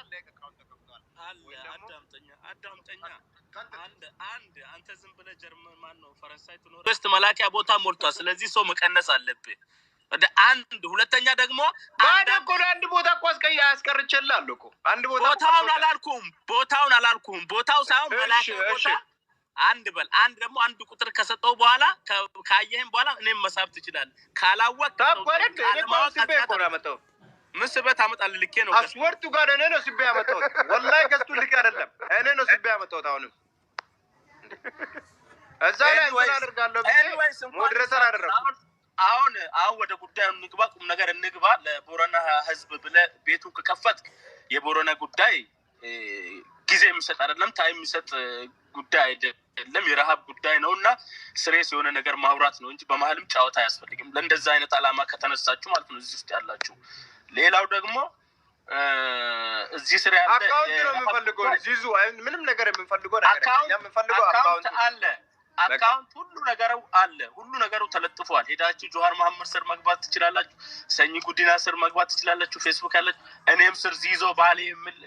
አለ account ተከፍቷል አለ። ወይም ደግሞ አዳምጠኛ አዳምጠኛ። ቀጥል። አንድ አንድ አንተ ዝም ብለህ ጀርመን ማን ነው ፈረንሳይ ትኖር ስ መላኪያ ቦታ ሞልቷል። ስለዚህ ሰው መቀነስ አለብህ። ወደ አንድ ሁለተኛ ደግሞ ባዶ አንዳንድ እኮ ነው። አንድ ቦታ እኮ አስቀይ አስቀርቼልሃለሁ እኮ አንድ ቦታ እኮ ቦታውን ቀርቶልሃል። አላልኩም፣ ቦታውን አላልኩም። ቦታው ሳይሆን እሺ መላኪያ እሺ ቦታ አንድ በል። አንድ ደግሞ አንድ ቁጥር ከሰጠው በኋላ ካየህም በኋላ እኔም መሳብ ትችላለህ። ካላወቅ ታብ ሰው አይደል? ጠይቅ። እኔ እኮ አሁን አለማወቅ ስቤ ኃጢአት እኮ ነው አይደለም። ያመጣሁት። ምን ስበት ታመጣለህ? ልኬ ነው ገዝቶ አስወርቱ ጋር እኔ ነው ስቤ ያመጣሁት። ወላሂ ገዝቱ ልክ አይደለም። እኔ ነው ስቤ ያመጣሁት። አሁንም እዛ ላይ እንትን ኤኒዌይስ አደርጋለሁ ብዬ ኤኒዌይስ እንኳን ሞዴሬተር ሳብክ አደረኩ። አሁን አሁን አሁን ወደ ጉዳዩ እንግባ፣ ቁም ነገር እንግባ። ለቦረና ህዝብ ብለህ ቤቱን ከከፈትክ የቦረና ጉዳይ እ፣ ጊዜ የሚሰጥ አይደለም፣ time የሚሰጥ ጉዳይ አይደለም። የረሃብ ጉዳይ ነው እና serious የሆነ ነገር ማውራት ነው እንጂ በመሀልም ጨዋታ አያስፈልግም። ለእንደዛ አይነት አላማ ከተነሳችሁ ማለት ነው እዚህ ውስጥ ያላችሁ። ሌላው ደግሞ እ፣ እዚህ ስር ያለ account ነው የረሃብ የምንፈልገው። ጉዳይ ዚዙ አይ፣ ምንም ነገር የምንፈልገው ነገር የለም። እኛ account የምንፈልገው account account ኡ ነው አለ። በቃ። account ሁሉ ነገሩ አለ። ሁሉ ነገሩ ተለጥፏል። ሄዳችሁ ጆሃር መሀመድ ስር መግባት ትችላላችሁ። ሰኝ ጉዲና ስር መግባት ትችላላችሁ። ፌስቡክ ያላችሁ እኔም ስር ዚዞ ባሌ የሚል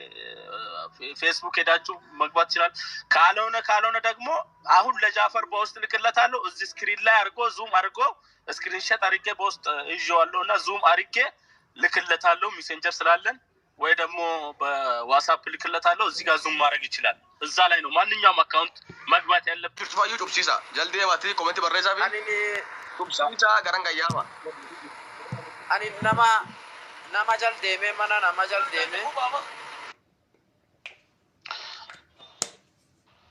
ፌስቡክ ሄዳችሁ መግባት ትችላል። ካልሆነ ደግሞ አሁን ለጃፈር በውስጥ ልክለታለሁ። እዚህ screen ላይ አድርጎ zoom አድርጎ screenshot አድርጌ በውስጥ ይዤዋለሁ እና zoom አድርጌ ልክለታለሁ። ሜሴንጀር ስላለን ወይ ደግሞ በዋትስአፕ ልክለታለሁ። እዚህ ጋር zoom ማድረግ ይችላል። እዛ ላይ ነው ማንኛውም account መግባት ያለበት። Jirtu baay'ee cubsiisa. Jaldeemaa commentii barreessaa fi Ani cubsiisa garan gayyaama. ani nama jal deemee mana nama jal deemee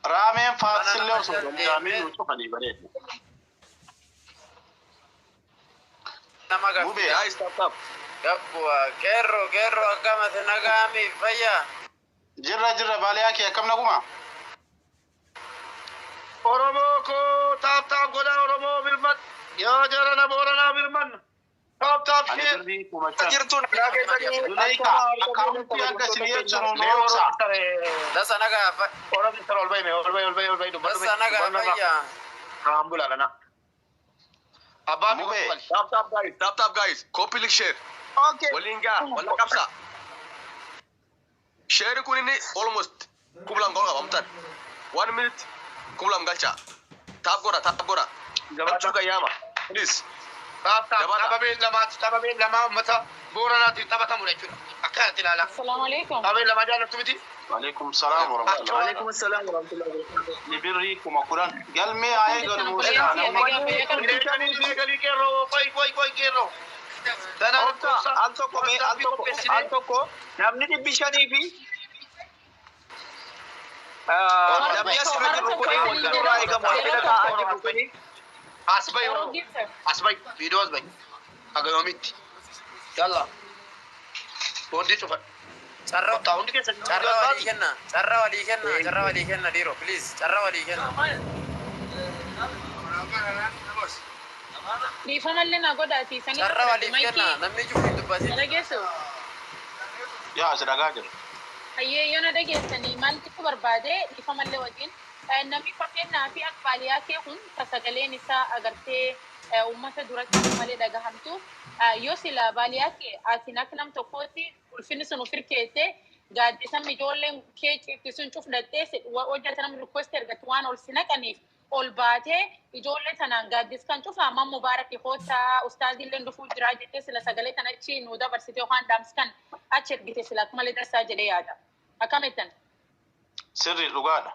Raameen mana faatsillee nama osoo jal danda'amee deemee nuu cufanii bareeda. nama Mubee gaffida. Guys, tap tap. Gabbu'a qeerroo qeerroo akkamati nagaami fayyaa. jirra jirra baaliyaa kee akkam naguma? Oromoo koo tap tap godhaa Oromoo birman yaa jarana Booranaa birman tap tap Ani share birrii 5,000. Jirtu nagaa keessanii Zuleika akkana harka fuunee akkaawuntii akka kabajamtoota isin keenya jechuun mee noobsa. Oromoo Dasa nagaa Oromoo ol bahi mee ol bahi ol bahi ol bahi dubbadhu dasa mee nagaa dubbadhu narraa fayyaa. kaan bulaa kana abbaa fi Mubee gochuu bali. Tap tap guys, tap tap guys. Copy link share. Okay. Waliin gaa, walla qabsa. Share kun inni almost 2,000 gol qabamtan. One minute 2,000 galcha. Tap godha, tap godha. Jabaadhaa. Galchuu gayyaama. Please. Tap tap Jabaadha. tapha beellamaati tapha beellamaa uummata Booranaatiif taphatamudha jechuudha. Akkanatti ilaalaa. Assalamu alaikum. Tapha beellamaa jaallattu miti. Waalaikum salaam warahmatullahi. Waalaikum assalam warahmatullahi wabarakatuh. Ni birrii 10,000. Galmee haa Akkam eegalu jirtan silaa obboleeyyan namni. nagaa fayyaa qabdu. Hiriiranii fi eegalii qeerroo qoy qoy qoy qeerroo. Sana Obsa lakkoofsa al tokko mee al waatsaappii tokko qopheessinee al tokko namni 500 fi Warra namni tokko asirra warra jirru tokko kuni isinii wanti jedha nurraa eegamu as yeroo bira taa'aa tokko jirru kuni as bahi yeroo Oromoo gifter as bahi viidiyoo as bahi agayoomitti yalla booddee cufadhu Carra kottaa hundi keessa viidiyoo carra as walii baati. kenna carra walii kenna carra walii kenna dhiiroo please carra walii kenna. dhiifamallee na godhaati sanii Carra fudhadhe waliif kenna maykii namni cufu hin na dubbatin. dhageessu. Yaa as dhagaa jira. Hayyee yoo na dhageessanii maaltu barbaade dhiifamallee wajjin namni fakkeenyaa fi akka baaliyaa kee kun ka sagaleen isaa agartee uummata duratti malee dhagahamtu yoo sila baaliyaa kee atiin akka nam tokkootti ulfinni sun of hirkeette gaaddisa ijoolleen kee ciifti sun cufdattee hojjata namni request ergatu waan ol si naqaniif ol baatee ijoollee tanaan gaaddis kan cufa amma mubaarak hoota ustaazillee dhufuu jira jettee sila sagalee tan achi nuu dabarsite yookaan dhaamsi kan achi ergite sila akka malee darsaa jedhee yaada. Akkamittan? Sirri dhugaadha.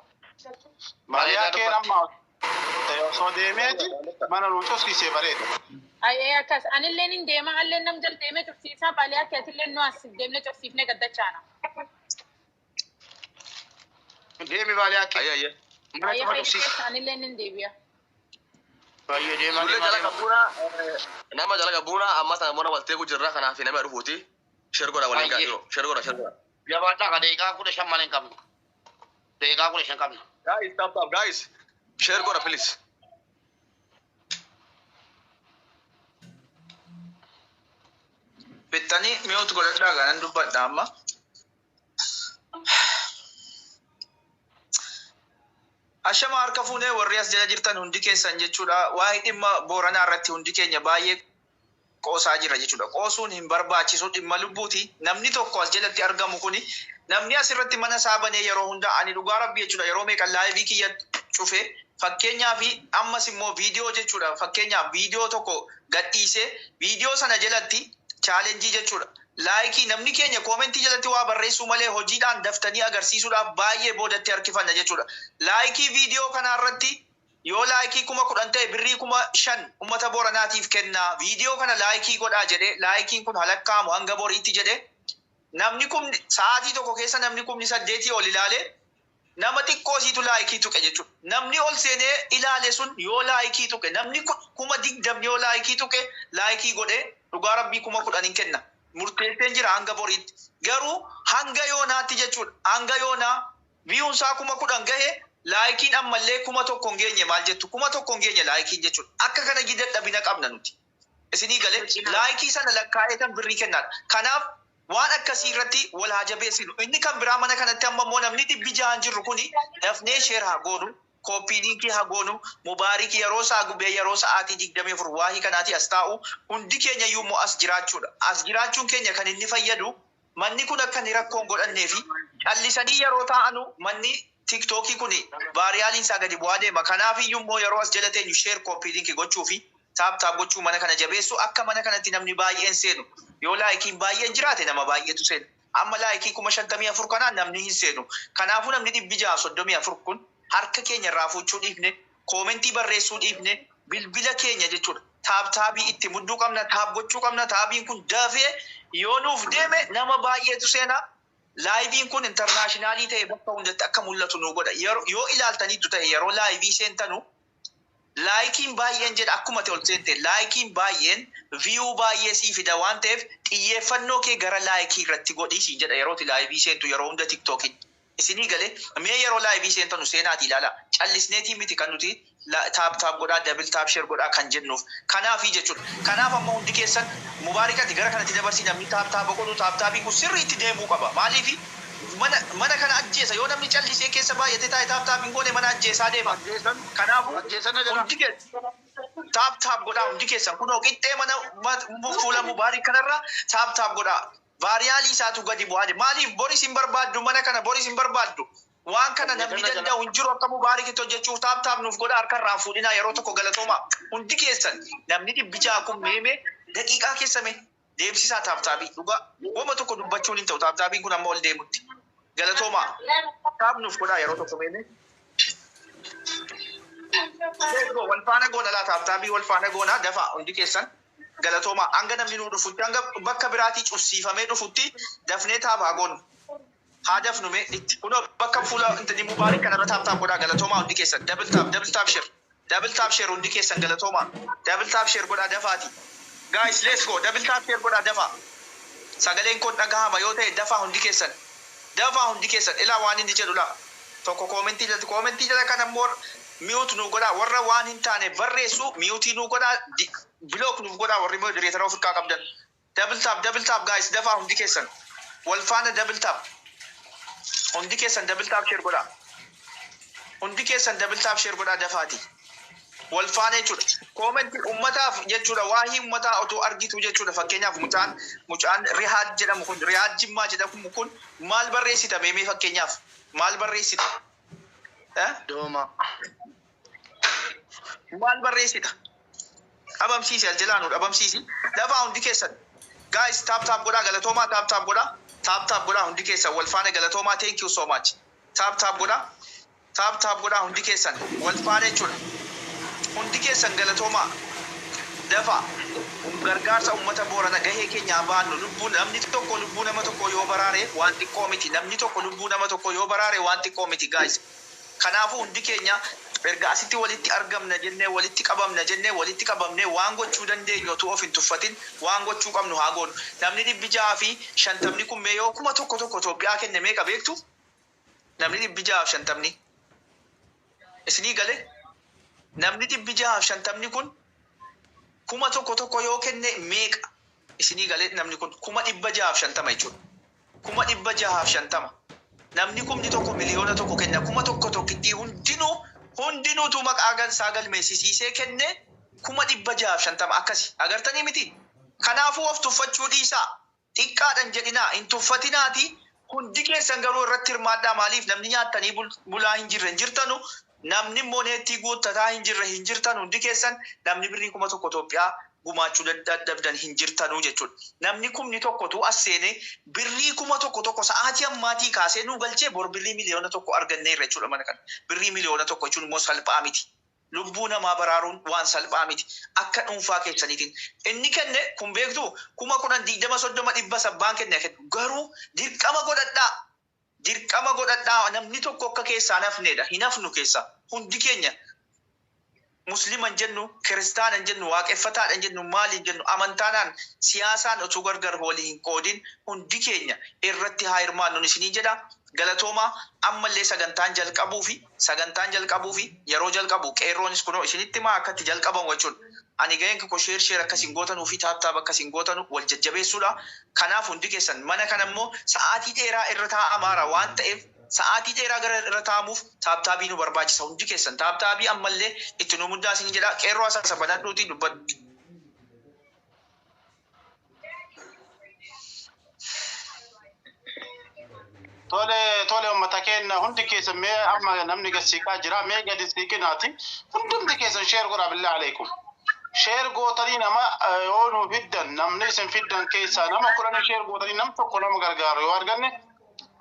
Baaliyaa Bareedaa kee dubbatti. nama osoo deemeeti mana nuu cufsiisee bareeda. Ay akkas anilleen hin deema alleen nam jal deemee cufsiisaa baaliyaa keetillee nu as deemnee cufsiifnee gaddachaana. Deemi baaliyaa kee Ayyee ayyee. mana Ayya cufa fayyada dhufsiisi. keessa anilleen hin deebi'a. Baay'ee deemaa Ijoollee deemaa jala deemaa. qabbuuna nama jala qabbuuna amma sana bona waltee jirra kanaaf nama dhufuuti. Share godha waliin gaa Baay'ee dhiiroo. Share godha, share godha. jabaadhaa ka daqiiqaa 15 malee hin qabnu. Daqiiqaa 15 qabna. Guys, tap tap guys. Share godha please. Bittanii mi'oot godhadhaa ganan dubbadha amma. Ashama harka fuunee warri as jala jirtan hundi keessan jechuudha. Waa'ee dhimma Booranaa irratti hundi keenya baay'ee Qoosaa jira jechuudha. Qoosuun hin barbaachisu, dhimma lubbuuti. Namni tokko as jalatti argamu kuni, namni asirratti mana isaa banee yeroo hunda, ani dhugaa rabbi jechuudha, yeroo meeqa live kiyya cufe fakkeenyaa fi ammas immoo viidiyoo jechuudha. Fakkeenyaaf viidiyoo tokko gadhiisee viidiyoo sana jalatti challenge jechuudha. Like namni keenya comment jalatti waa barreessuu malee hojiidhaan daftanii agarsiisuudhaaf baay'ee boodatti harkifanna jechuudha. Like viidiyoo kanarratti yoo like 10,000 ta'e birrii 5,000 uummata Booranaatiif kennaa, viidiyoo kana like godhaa jedhee, likeiin kun halakkaamu hanga boriitti jedhee, namni kumni sa'aatii tokko keessa namni 8,000 ol ilaale, nama xiqqoo isiitu like tuqe jechuudha. Namni ol seenee ilaale sun yoo like tuqe, namni 20,000 yoo like tuqe, like godhee, dhugaa rabbii 10,000 hin kenna. Murteesseen jira hanga boriitti. Garuu hanga yoonaatti jechuudha. Hanga yoonaa viewunsaa 10,000 gahe, likeiin ammallee 1,000 hin geenye. Maal jettu? 1,000 hin geenye likeiin jechuudha. Akka kana dadhabina qabna nuti. Isinii galee? Like sana lakkaa'ee kan birrii kennaadha. Kanaaf waan akkasii irratti wal haa jabeessinu. Inni kan biraa mana kanatti amma immoo namni 600 jirru kuni dafnee share haa goonu. Copy link haa goonu. Mubaariki yeroo isaa gubee yeroo sa'aatii 24 waahii kanaati as taa'u, hundi keenya iyyuu immoo as jiraachuudha. As jiraachuun keenya kan inni fayyadu manni kun akka inni rakkoon godhannee fi callisanii yeroo taa'anu manni TikTokii kun viraliin isaa gadi bu'aa deema. Kanaaf iyyuu immoo yeroo as jala teenyu share, copy link gochuu fi tap tap gochuu, mana kana jabeessu, akka mana kanatti namni baay'een seenu. Yoo likeiin baay'een jiraate nama baay'eetu seena. Amma like 54,000 kanaan namni hin seenu. Kanaafuu namni 634 kun harka keenya irraa fuuchuu dhiifne, comment barreessuu dhiifne, bilbila keenya jechuudha. Tap tabii itti mudduu qabna, tap gochuu qabna. Tabiin kun dafee yoo nuuf deeme nama baay'eetu seena. Liveiin kun international ta'e bakka hundatti akka mul'atu nu godha. Yoo ilaaltaniitu ta'e, yeroo live seentanu likeiin baay'een jedha, akkuma ta'e ol seente likeiin baay'een view baay'ee sii fida waan ta'eef xiyyeeffannoo kee gara like irratti godhii siin jedha yeroo live seentu yeroo hunda TikTokiin. Isinii galee? Mee yeroo live seentanu seenaatii ilaala. Callisneetii miti kan nuti tap tap godhaa, double tap share godhaa kan jennuuf. Kanaafii jechuudha. Kanaaf amma hundi keessan mubaarikati gara kanatti dabarsii, namni tap tap godhu, tap tapiin kun sirriitti deemuu qaba. Maaliifi mana kana ajjeesa. Yoo namni callisee keessa baay'atee taa'e, tap tap hin goone, mana ajjeesaa deema. Kanaafuu hundi keessan tap tap godhaa, hundi keessan kunoo qixxee mana fuula mubaarik kanarra tap tap godhaa. Viral isaatu gadi bu'aa deema. Maaliif boris hin barbaaddu mana kana, boris hin barbaaddu. Waan kana namni danda'u hin jiru akka mubaarikitti hojjechuuf. Tap tap nuuf godha, harka irraa fuudhinaa yeroo tokko. Galatooma hundi keessan. Namni 600 kun meeme daqiiqaa keessa mee deemsisaa tap tapii. Dhugaa wama tokko dubbachuun hin ta'u tap tapiin kun amma ol deemutti. Galatooma, tap nuuf godhaa yeroo tokko meeme. Wal faana goona laa, tap tapii wal faana goona, dafa hundi keessan. Galatooma, hanga namni nuu dhufutti, hanga bakka biraatii cufsiifamee dhufutti dafnee tap haa goonu. Haa dafnu mee itti kunoo bakka fuula intini mubaarik kanarra tap tap godhaa. Galatoomaa hundi keessan. Double tap, double tap share, double tap share hundi keessan. Galatoomaa, double tap share godhaa dafaati. Guys, let's go, double tap share godhaa dafaa. Sagaleen kun dhagahama yoo ta'e dafaa hundi keessan, dafaa hundi keessan. Ilaa waan inni jedhu laa, tokko comment jalatti, comment jala kana immoo mute nu godhaa. Warra waan hin taane barreessu mute nu godhaa, block nuuf godhaa warri moderator of harkaa qabdan. Double tap, double tap guys, dafaa hundi keessan, wal faana double tap hundi keessan, double tap share godhaa hundi keessan, double tap share godhaa dafaati, wal faana jechuudha. Comment ummataaf jechuudha, waahii ummataa otoo argitu jechuudha. Fakkeenyaaf mucaan Rihaad jedhamu kun, Rihaad Jimmaa jedhamu kun maal barreessita meemee? Fakkeenyaaf maal barreessita? Eh? Dooma. Maal barreessita? Dhabamsiisi, al jalaa nu dhabamsiisi. Dafaa hundi keessan. Guys, tap tap godhaa. Galatoomaa, tap tap godhaa. Tap tap godhaa hundi keessan wal faana. Galatoomaa, thank you so much. Tap tap godhaa. Tap tap godhaa hundi keessan wal faana jechuudha. Hundi keessan galatoomaa. Dafaa gargaarsa uummata Boorana gahee keenyaa baannu. Lubbuu namni tokko, lubbuu nama tokko yoo baraare waan xiqqoo miti. Namni tokko lubbuu nama tokko yoo baraare waan xiqqoo miti, guys. Kanaafuu hundi keenya erga asitti walitti argamna jennee, walitti qabamna jennee, walitti qabamnee waan gochuu dandeenyu otoo of hin tuffatin waan gochuu qabnu haa goonu. Namni 650 kun mee yoo 1000 tokko Itoophiyaa kenne meeqa beektu? Namni 650. Isinii galee? Namni 650 kun 1000 tokko yoo kenne meeqa? Isinii galee? Namni kun 650,000 jechuudha. 650,000. Namni 1,000 1,000,000 kenna. 1000 tokkittii hundinuu hundinuutu maqaa galsaa galmeessisiisee kenne 650,000 akkasi. Agartanii miti? Kanaafuu of tuffachuu dhiisaa. Xiqqaadhan jedhinaa hin tuffatinaati. Hundi keessan garuu irratti hirmaadhaa. Maaliif namni nyaattanii bulaa hin jirre hin jirtanu. Namni immoo neettii guuttataa hin jirre hin jirtanu. Hundi keessan namni birrii 1000 Itoophiyaa gumaachuu dadhabdan hin jirtanuu jechuudha. Namni 10,000tu as seenee birrii 1000 tokko sa'aatii ammaatii kaasee nuu galchee bor birrii 1,000,000 arganneerra jechuudha mana kana. Birrii 1,000,000 jechuun immoo salphaa miti. Lubbuu namaa baraaruun waan salphaa miti. Akka dhuunfaa keessaniitiin. Inni kenne kun beektu 10,000 20 30 100 sabbaan kenne kennu. Garuu dirqama godhadhaa. Dirqama godhadhaa namni tokko akka keessaa hin hafnedha. Hin hafnu keessa. Hundi keenya Musliman jennu, kiristaanan jennu, waaqeffataadhan jennu, maaliin jennu, amantaadhaan, siyaasaan utuu gargar walii hin qoodin hundi keenya irratti haa hirmaannu isinii jedha. Galatoomaa. Ammallee sagantaan jalqabuufi sagantaan jalqabuufi yeroo jalqabu qeerroonis kunoo isinitti himaa akka itti jalqabamu jechuudha. Ani gaheen koo share share akka isin gootanuu fi tap tap akka isin gootanu wal jajjabeessuudha. Kanaaf hundi keessan mana kana immoo sa'aatii dheeraa irra taa'amaara waan ta'eef sa'aatii dheeraa gara irra taa'amuuf tap taabii nu barbaachisa. Hundi keessan tap taabii ammallee itti nu muddaa isin jedha. Qeerroo asaasa banadhuutii dubbadhu. Tole tole, uummata keenya hundi keessan, mee amma namni gad siiqaa jira, mee gadi siiqinaati hundumti keessan share godhaa. Billaa aleekum, share gootanii nama yoo nu fiddan, namni isin fiddan keessaa nama 10 share gootanii nam tokko nama gargaaru yoo arganne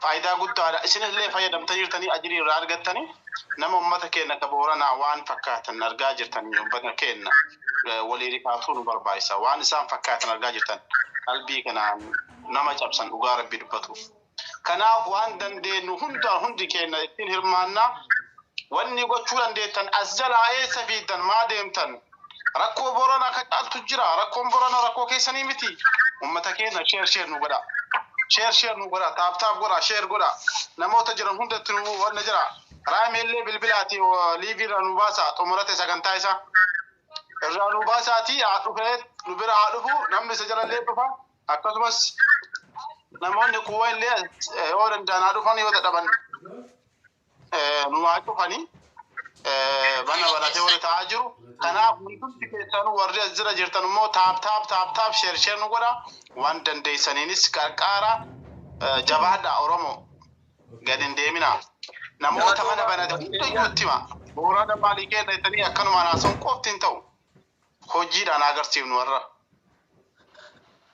faayidaa guddaadha. Isinillee fayyadamtanii jirtanii, ajirii irraa argattanii, nama uummata keenya ka Booranaa waan fakkaatan argaa jirtanii, uummata keenya walii rifaatuu nu barbaachisa. Waan isaan fakkaatan argaa jirtan, qalbii kanaan nama cabsan dhugaa Rabbii dubbatuuf. Kanaaf waan dandeenyu hundaan hundi keenya ittiin hirmaannaa. Wanni gochuu dandeettan as jalaa eessa fiiddan, maa deemtan? Rakkoo Booranaa ka caaltu jira. Rakkoon Booranaa rakkoo keessanii miti. Uummata keenya share share nu godha. Share share nu godha. Tap tap godha. Share godha. Namoota jiran hundatti nu wanna jira. Raameellee bilbilaati live irraa nu baasa. Xumurate sagantaa isaa. Irraa nu baasaatii haa dhufee nu bira haa dhufu, namni isa jalallee dhufa. Akkasumas namoonni kuuwwan illee yoo danda'an haa dhufan, yoo dadhaban nu haa cufanii bana banatee warri taa'aa jiru. Kanaaf hundumti keessanuu warri as jira jirtan immoo tap tap tap tap share share nu godha. Waan dandeessaniinis qarqaara, jabaadha Oromoo, gadi hin deemina. Namoota mana banate hundayyuu itti hima. Boorana maalii kenna jettanii akkanumaan haasa'uun qofti hin ta'u. Hojiidhaan agarsiifnu warra.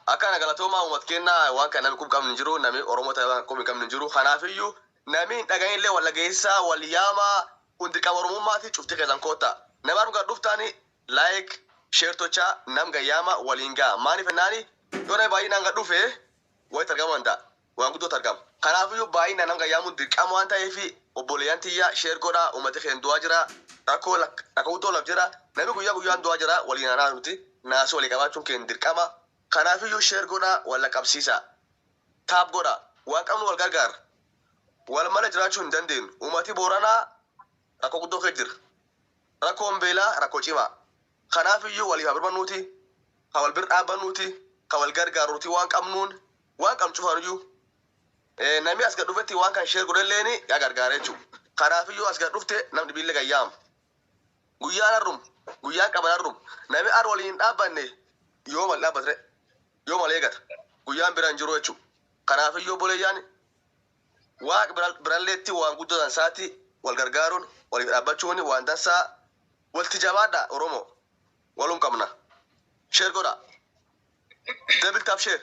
Akkana, galatoomaa uummata kennaa. Waan kana namni quba qabnu hin jiru, namni Oromoo ta'e waan quba hin qabnu hin jiru. Kanaafiyyuu namni hin dhaga'inillee wal dhageessaa, wal yaamaa. Kun dirqama Oromummaati, cufti keessan koota. Nama dhugaa dhuftaani like share tochaa, nam gayyaama waliin ga'a. Maaliif jennaani, yoo namni baay'inaan gad dhufe walitti argamuu danda'a. Waan guddootu argama. Kanaafiyyuu baay'inaan nam gayyaamuun dirqama waan ta'eef, obboleeyyan tiyya, share godhaa. Uummati keenya du'aa jira. Rakkoo rakkoo guddoo laf jira. Namni guyyaa guyyaan du'aa jira. Waliin haanaa nuti naasii walii qabaachuun keenya dirqama. Kanaafiyyuu share godhaa, wal qaqqabsiisaa. Tap godhaa. Waan qabnu wal gargaara. Wal malee jiraachuu hin dandeenyu. Uummati Booranaa rakkoo guddoo keessa jira. Rakkoon beelaa rakkoo cimaa. Kanaafiyyuu waliif haa birmannuuti. Ka wal bira dhaabbannuuti. Ka wal gargaaruuti waan qabnuun, waan qabnu cufaanuyyuu. Namni as gad dhufetti waan kan share godhelleen yaa gargaara jechuudha. Kanaafiyyuu as gad dhufte namni dhibiillee gayyaama. Guyyaan har'um, guyyaan qaban har'um. Namni har waliin hin dhaabbanne yoo mal dhaabbate, yoo mal eegata. Guyyaan bira hin jiru jechuudha. Kanaafiyyuu obboleeyyaan, Waaqa biralleetti waan guddoo dansaati wal gargaaruun, waliif dhaabbachuun waan dansaa. Walti jabaadha Oromoo. Walum qabna. Share godha. Double tap share.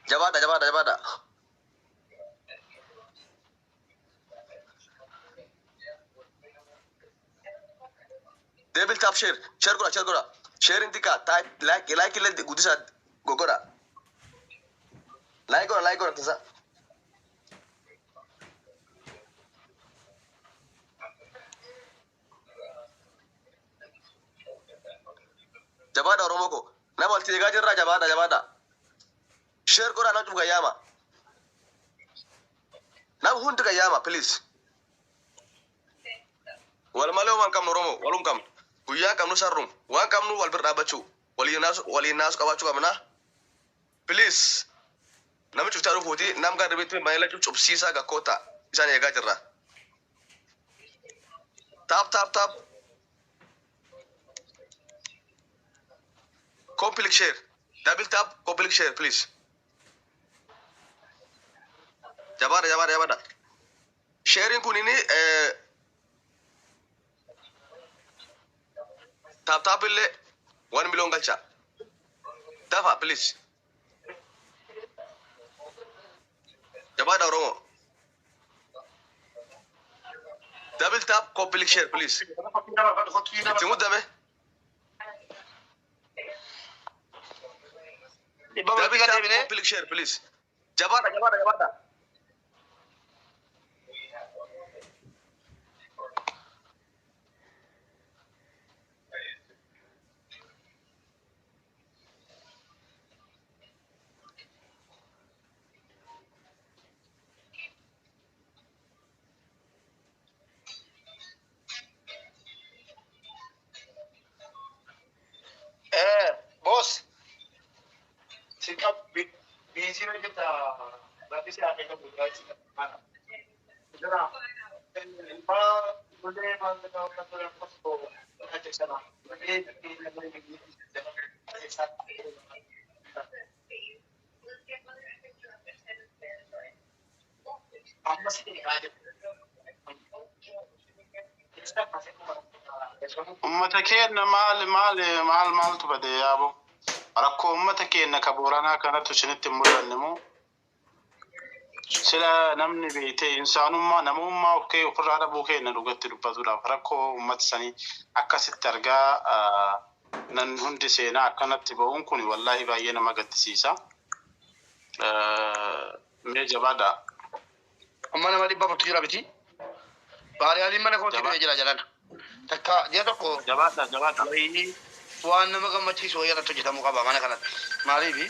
Jabaadha, jabaadha, jabaadha. Double tap share. Share godha, share godha. Share xiqqaa type like like illee guddisa godha. Like godha, like godha tasa. Jabaadha Oromoo ko. Nama walitti eegaa jirra, jabaadha, jabaadha. Share godha, nama cufu gayyaama. Nama hundi gayyaama, please. Wal malee waan qabnu Oromoo walum qabnu. Guyyaa qabnu sarrum waan qabnu wal bira dhaabbachuu, waliin naasu qabaachuu qabna. Please, namni cuftaa dhufuuti nam gara dhibitti maayila cubsiisaa gakkoota isaan eegaa jirra. Tap tap tap. Copy link share. Double tap copy link share please. Jabaadha jabaadha jabaadha. Sharing kun inni tap tap illee 1 million galcha. Dafa please. Jabaadha Oromoo. Double tap copy link share please. Itti muddame. 400 Double tap deebinee. Copy link share please. Jabaadha jabaadha jabaadha. Boss. Sikap busy na kita. Dati si ate ko bukas. Jara. Pa boleh ko sana. Ummata keenya maal maal maal maaltu bade yaabo? Rakkoo ummata keenya ka Booranaa kanattu isinitti hin mul'anne moo? Sila namni beekte insaanummaa namummaa of kee ofirraa dhabuu keenya dhugatti dubbatuudhaaf rakkoo ummata sanii akkasitti argaa nan hundi seenaa akkanatti ba'uun kun wallaahi baay'ee nama gaddisiisa. Mee jabaadha. Amma nama 400tu jira miti. Baariyaaliin mana kootti du'ee jira jalan. Takka ji'a tokko Jabaadha jabaadha. wayii waan nama gammachiisu wayii irratti hojjetamuu qaba mana kanatti. Maaliifi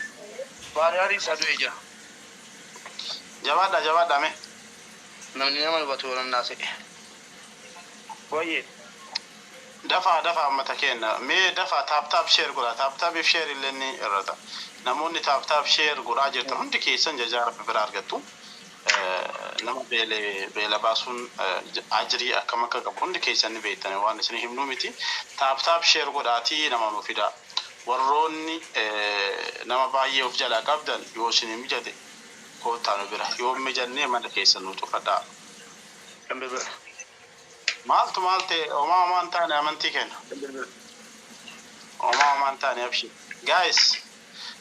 baariyaaliin isaa du'ee jira. Jabaadha jabaadha mee. Namni nama hubatu yoo naasa'e. Wayyee. Dafa dafa ummata keenya mee dafa tap tap share godha. Tap tapiif share illee ni irrata. Namoonni tap tap share godhaa jirtan hundi keessan jajaa Rabbi bira argattu. Nama beele beela baasuun ajirii akkam akka qabu hundi keessan ni beektan, waan isin himnuu miti. Tap tap share godhaatii nama nu fida. Warroonni nama baay'ee of jalaa qabdan yoo isin mijate koottaa nu bira, yoo hin mijannee mana keessan nu cufadhaa. Kan bilbila. Maaltu maal ta'e? Homaa homaa hin taane, amantii kenna. Kan bilbila. Homaa homaa hin taane, abshir. Guys,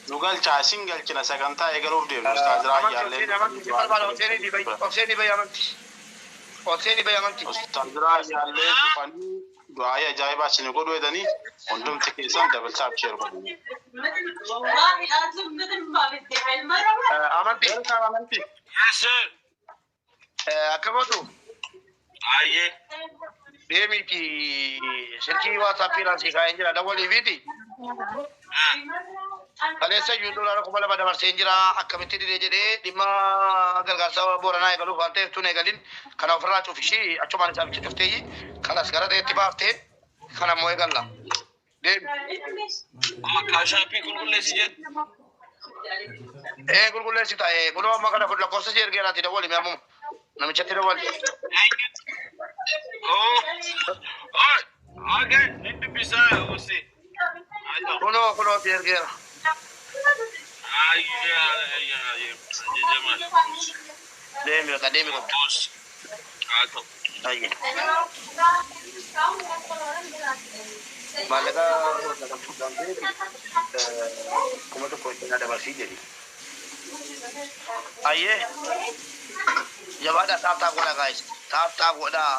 nu galchaa, isin galchina, sagantaa eegaluuf deemnu. Ustaaz Amanti Raayyaallee amanti barbaada Hoseenii bayi Hoseenii bayi amanti. Hoseenii bayi amanti. Ustaaz Raayyaallee dhufanii du'aayii ajaa'ibaa isin godhu jedhanii hundumti keessan double tap share godhu. والله لازم مثل ما بدي هاي المرة. Amanti. Welcome amantii. Yes sir. Akkamatu Ayyee. deemiiti silkii WhatsAppiidhaan si kaa'een jira dawwaliifiiti. Kaleessa iyyuu doolaara 2000 dabarseen jira, akkamitti didee jedhee dhimma gargaarsa Booranaa eegaluuf waan ta'eef tun eegalin kana ofirraa cufishii achumaan isaaf cufteeyyi kanas gara ta'etti baaftee kana immoo eegalla. Deemi. Cash Appii qulqulleessi jedhu. Ee, qulqulleessi ta'ee kunoo amma kana lakkoofsa si ergeeraati dawwali mee ammuma namichatti dawwali. Oh. Oh. Okay. Ni dubbisaa usi. Kunoo kunoo si ergeera. Ayyee ayyee ayyee. Jajamaa. Deemi bakka deemi qabdu. Boss. Haa ta'u. Ayyee. Maallaqa 1000 itti na dabarsii jedhi. Ayyee. Jabaadhaa, tap tap godhaa guys. Tap tap godhaa.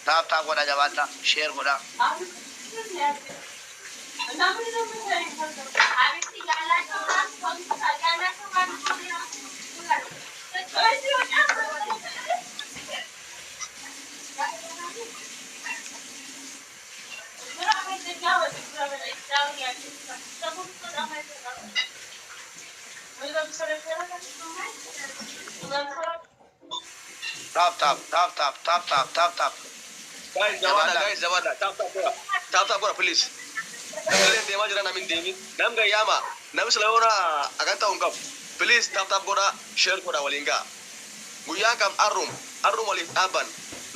Tap tap godhaa jabaadhaa. Share godhaa. Tap tap tap tap tap tap tap tap. Guys, jabaadha guys, jabaadha. Tap tap godha. Tap tap godha please. Namni deemaa jira, namni hin deemin. Nam gayyaama. Namni sila yoona agan ta'uu hin qabu. Please tap tap godha, share godha, waliin ga'a. Guyyaan kam arrum arrum waliif dhaabban.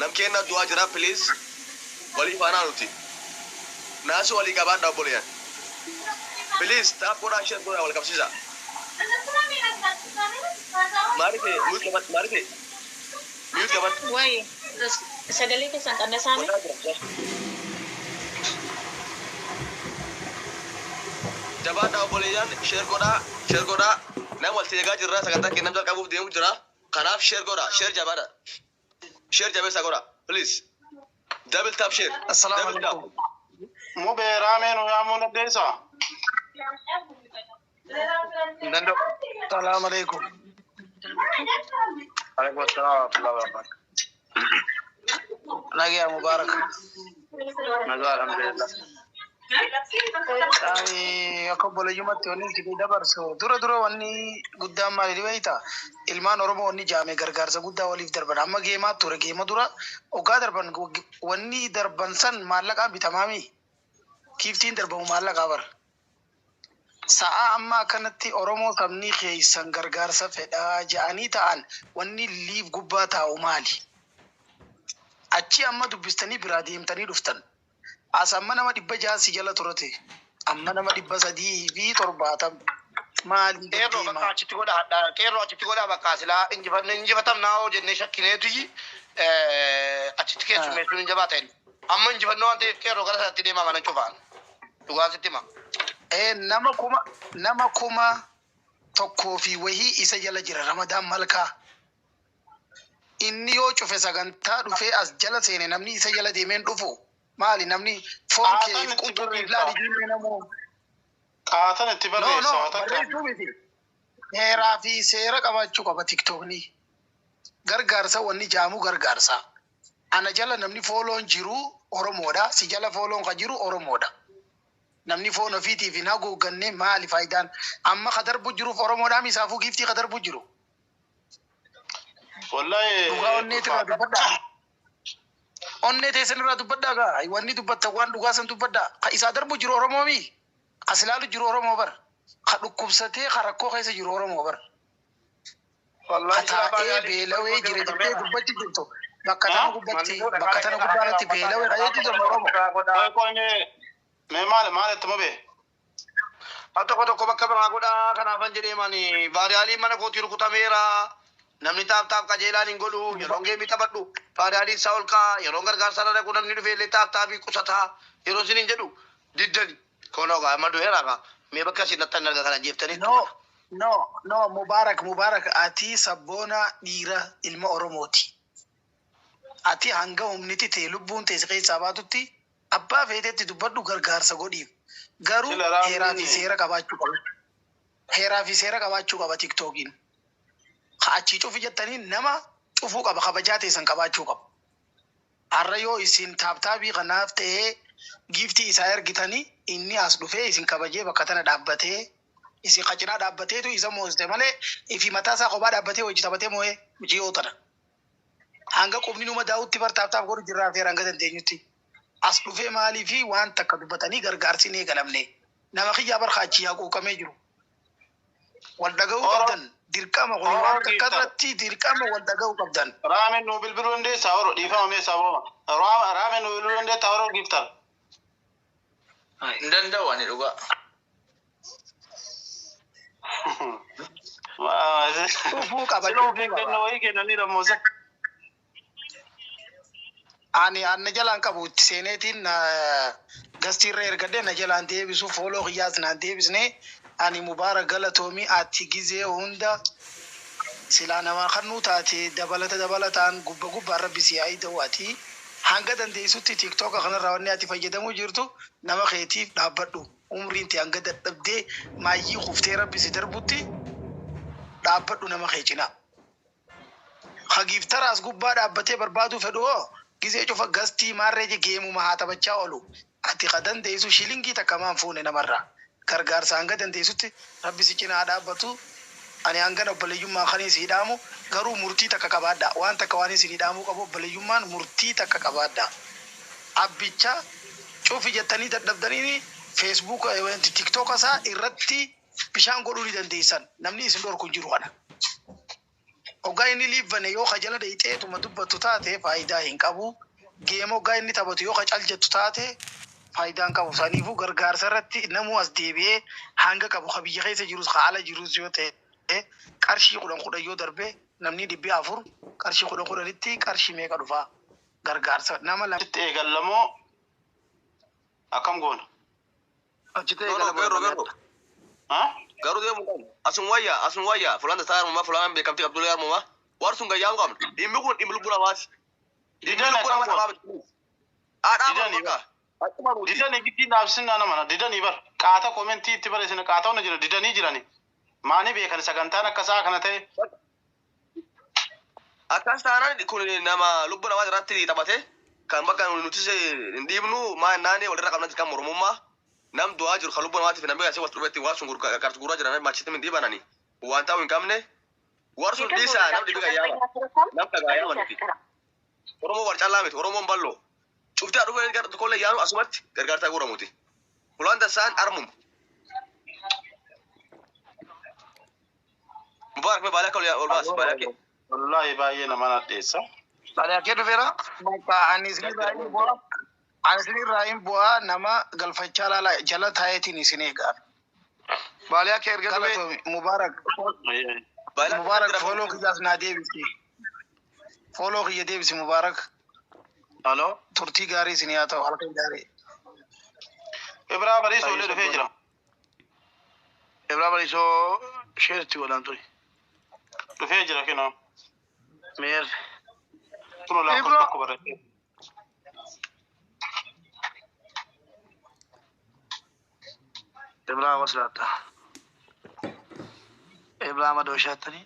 Nam kenna du'aa jira, please. Waliif aanaa nuti. Naasii walii qabaadha obboleeyyan. Please tap godhaa, share godhaa, wal qabsiisa. Maarife, mute qabadhu. Maarife, mute qabadhu. Wayi sagalee keessan qannasaame. Godhaa jira. Jabaadhaa obboleeyyan, share godhaa, share godhaa. Nama walitti eegaa jirra, sagantaa kennam jalqabuuf deemu jira. Kanaaf share godhaa, share jabaadha. Share jabeessaa godhaa, please. Double tap share. Assalaamu Double tap. alaikum. Mubee, raamee nu yaamuu dandeessaa? Hin danda'u. Salaamu alaikum. Alaikum assalam wa rahmatullahi wa barakatuh. Nagaa Mubarak. Nagaa, alhamdulillah. Ani akka obboleeyyumatti wanni isin dabarsu dura dura, wanni guddaan maali beektaa? Ilmaan Oromoo wanni jaame gargaarsa guddaa waliif darban. Amma geemaa ture, geema dura hoggaa darban, wanni darban san maallaqaan bitamaami. Kiiftiin darbamu maallaqaa bara. Sa'a amma akkanatti Oromoo sabni keessan gargaarsa fedhaa ja'anii ta'an, wanni liif gubbaa taa'u maali? Achi amma dubbistanii biraa deemtanii dhuftan. As amma nama 600 si jala turate. Amma nama 370. Maali Qeerroo bakka deema? achitti godha hadhaa, qeerroo achitti godha. Bakka silaa injifanne, injifatamnaa hoo jennee shakkineetu achitti keessummeessuun hin jabaa ta'e. Amma injifannoo waan ta'eef qeerroo gara sanatti deemaa, mana cufaan. Dhugaan sitti hima. Nama 1000 fi wahii isa jala jira, Ramadaan Malkaa. Inni yoo cufe sagantaa dhufee as jala seene, namni isa jala deemeen dhufu. Maali namni foon Qaatan kee itti qurxummiif barreessa. laali ijoollee namoo. Qaatan itti No, barreessa. no, Waa takka. barreessuu miti. Heeraa fi seera qabaachuu qaba tiktookni. Gargaarsa wanni jaamu gargaarsa. Ana jala namni fooloon jiru Oromoodha. Si jala fooloon kan jiru Oromoodha. Namni foon ofiitiif hin haguugganne maali faayidaan? Amma ka darbu jiruuf Oromoodhaa misaafuu giiftii ka darbu jiru. Wallahi. Dhugaa onneeti irraa dubbadhaa. Onnee teessan irraa dubbadhaa gaa. Wanni dubbattan waan dhugaa san dubbadhaa. Ka isaa darbu jiru Oromoomi. Ka silaalu jiru Oromoo bar. Ka dhukkubsatee ka rakkoo keessa jiru Oromoo bar. Ka Wallahi silaa taa'ee beelawee jira jettee dubbachi jirtu. Bakka tana gubbatti, bakka tana gubbaarratti beelawee ka jechuun jiru Oromoo. Qoy qoy, mee maal maal itti, mubee? Al tokko tokko bakka biraa godhaa, kanaafan jedhee mani vaariyaaliin mana kootii rukutameera. Namni tap tap qajeelaan hin godhu, yeroon geemii taphadhu vaariyaaliin isaa ol ka'a, yeroon gargaarsa irra dhaqu namni dhufee illee tap tapii qusataa yeroo isin hin jedhu diddani. Koonoo gaa, amma du'eera gaa, mee bakka isin nattan arga kana jeeftanii. No, no, no, Mubarak, Mubarak, ati sabboona dhiira ilma Oromooti. Ati hanga humniti ta'e lubbuun teesse keessaa baatutti abbaa feetetti dubbadhu, gargaarsa godhiif. Garuu Sila raamni- heeraa fi seera qabaachuu qaba. Heeraa fi seera qabaachuu qaba tiktookiin. Ka achii cufi jettanii nama cufuu qaba, kabajaa teessan qabaachuu qaba. Har'a yoo isin tap tapii kanaaf ta'ee giiftii isaa ergitanii, inni as dhufee isin kabajee bakka tana dhaabbatee isin qacinaa dhaabbateetu isa moosite malee, ifi mataa isaa kophaa dhaabbatee hojii taphatee moo'ee ji'oo tana. Hanga qubni numa daawutti bar tap tap godhu jirraa feera hanga dandeenyutti. As dhufee maalii fi waan takka dubbatanii gargaarsi hin eegalamne. Nama kiyyaa bar achii haquuqamee jiru. Wal dhaga'uu qabdan dirqama kun waan takka irratti dirqama wal dhaga'uu qabdan. Raameen nuu bilbiluu dandeessaa oro, dhiifama mee sababa. Raameen nuu bilbiluu dandeessaa oro, giftar. Hin danda'u ani dhugaa. Dhufuu qaba. Sila of eeggannoo wayii kennanii rammosa. Ani anna jalaan qabu itti seeneetiin gastiirra ergadhee na jalaan deebisu, follow kiyyaas naan deebisne. Ani Mubaarak galatoomii, ati gizee hunda silaa namaa kannuu taate dabalata dabalataan gubba gubbaan rabbi si haa ta'u. Ati hanga dandeessutti tiktooka kanarraa wanni ati fayyadamuu jirtu nama keetiif dhaabbadhu, umriin ta'e hanga dadhabdee maayyii kuftee rabbi si darbutti dhaabbadhu nama kee cinaa. Hagiiftaraas gubbaa dhaabbatee barbaaduu fedhu hoo gizee cufa gastii maarree geemuma haa taphachaa oolu. Ati ka dandeessu shilingii takka maan fuune namarraa. Gargaarsa hanga dandeessutti rabbi si cinaa dhaabbatu. Ani hangana obboleeyyummaa kan isii dhaamu, garuu murtii takka qabaadha. Waan takka waan isin dhaamuu qabu, obboleeyyummaan murtii takka qabaadha. Abbicha cufi jettanii dadhabdanii feesbuuk tiktooka isaa irratti bishaan godhuu ni dandeessan. Namni isin dhorku hin jiru kana. Hoggaa inni liivvane yoo ka jala dheeyxeetuma dubbattu taate faayidaa hin qabu. Geema hoggaa inni taphatu yoo ka cal jettu taate Faayidaan qabu saniifuu gargaarsa irratti namuu as deebi'ee hanga qabu ka biyya keessa jirus ka ala jirus yoo ta'e qarshii 10 10 yoo darbe namni 400 qarshii 10 10tti qarshii meeqa dhufaa gargaarsa nama lama. Achitti eegallamoo akkam goona? Achitti No, no, eegala garuu boona. garuu. Garuu deemuu qabna. Asuma wayya, asuma wayya. Fulaan tasaa harmumaa, fulaan beekamtii qabdullee harmumaa. Warri sun gayyaa'uu qabna. Dhimmi kun dhimmi lubbuu namaati. Dhimmi Didan lubbuu akkam namaa goona? taphaa miti. Haadhaa Didanii bakka. bar. Akkuma nuti. Didanii giddiin dhaabsinaa nama na didanii bar. Qaata komentii itti barreessine qaata hunda jira didanii jirani. Maani beekan sagantaan akkasaa kana ta'e. Akkas taanaan kun nama lubbuu namaa irratti taphate kan bakka nutis hin dhiibnu maa naani walirra qabna kan mormummaa nam du'aa jiru kan lubbuu namaatiif namni asii wal dhufetti waan sun gargaarsa guuraa jiran machitti hin dhiibanani waan ta'u hin qabne warri sun dhiisaa nam dhibi gayyaama nam dhagaa yaama nuti Oromoo war callaa miti Oromoon bal'oo cuftee dhufee gara tokkollee yaanu asumatti gargaarsaa guuramuti fulaan tasaan armum Mubaarak mee baalaa akka ol baas baalaa kee Wallaahi baay'ee nama nadheessa. Baaliyaa kee dhufeera. Bakka ani isinirraa hin bu'aa. Ani isinirraa hin bu'aa nama galfachaa laala jala taa'eetiin isin eegaa. Baaliyaa kee erga dhufee. Galatoomi Mubaarak. baalaa Mubaarak fooloo kiyyaas naa deebisi. Fooloo kiyya deebisi Mubaarak. Halo. Turtii gaarii isin haa ta'u halkan gaarii. Ibraa Bariisoo illee dhufee jira. Ibraa Bariisoo sheerti godhaan ture. Dhufee jira kinoo. Meer. Kunoo lakkoofsa Ibraa. tokko barreessee. Ibraa waslaatta. Ibraa madooshattanii.